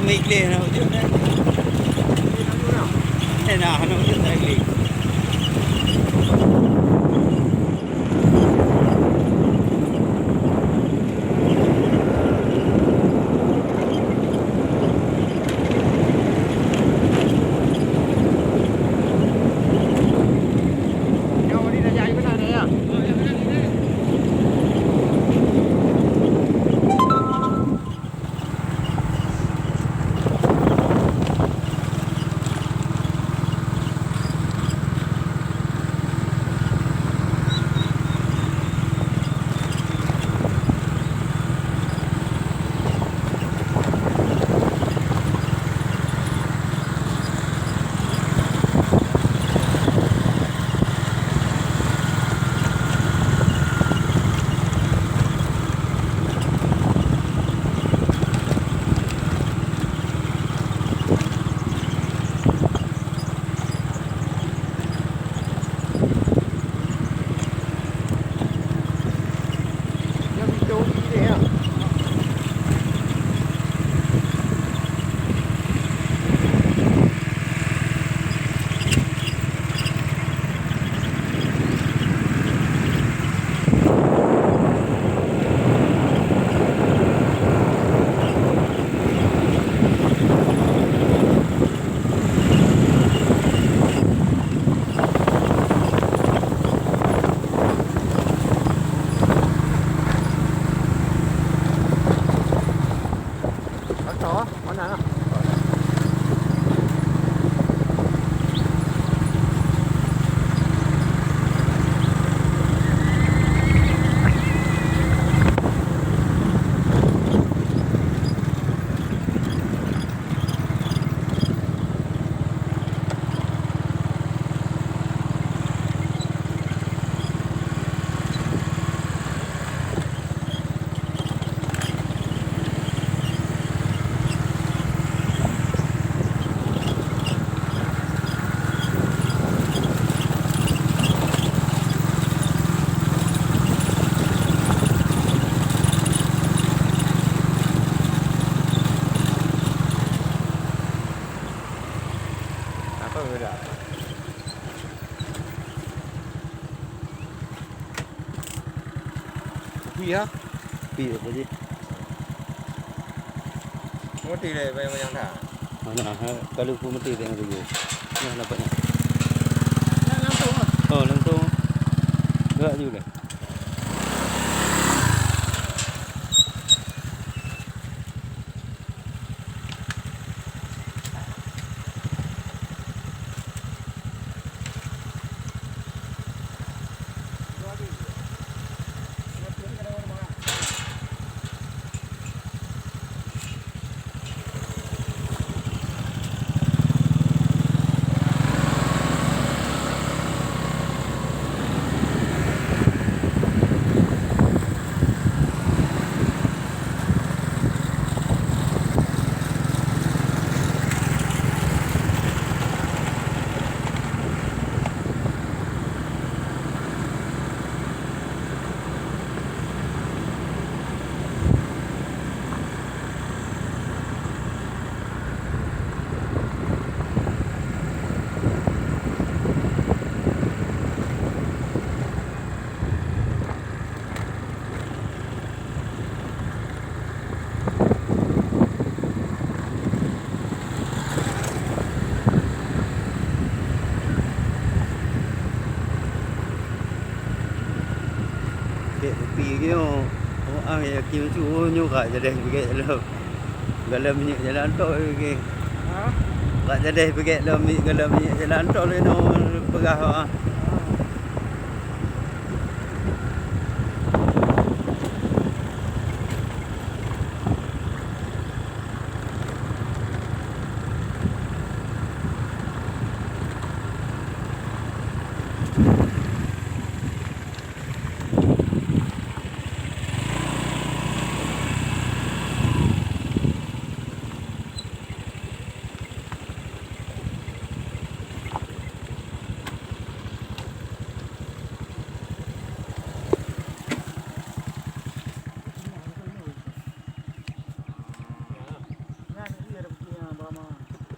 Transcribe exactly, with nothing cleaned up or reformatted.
Meugleh na ujeuen dah. Eh, na, na ujeuen dah gleh. Traktor, mana? Apa beda? Kupi ya? Kupi apa je? Mati leh banyak-banyak dah. Mana? Ha, kalau pun mati tengok dulu. Nah, nampak nyak. Nah, langsung lah. Oh, langsung. Gerak je boleh. Bèk kupi nyoe, oh, ang yakin su nyoe ka jadi bèk lom. Galom minyeuk jalan tol lagèe. Ha? Bak jadeh peuget lom mi-, galom minyeuk jalan tol inoe peugah, ah.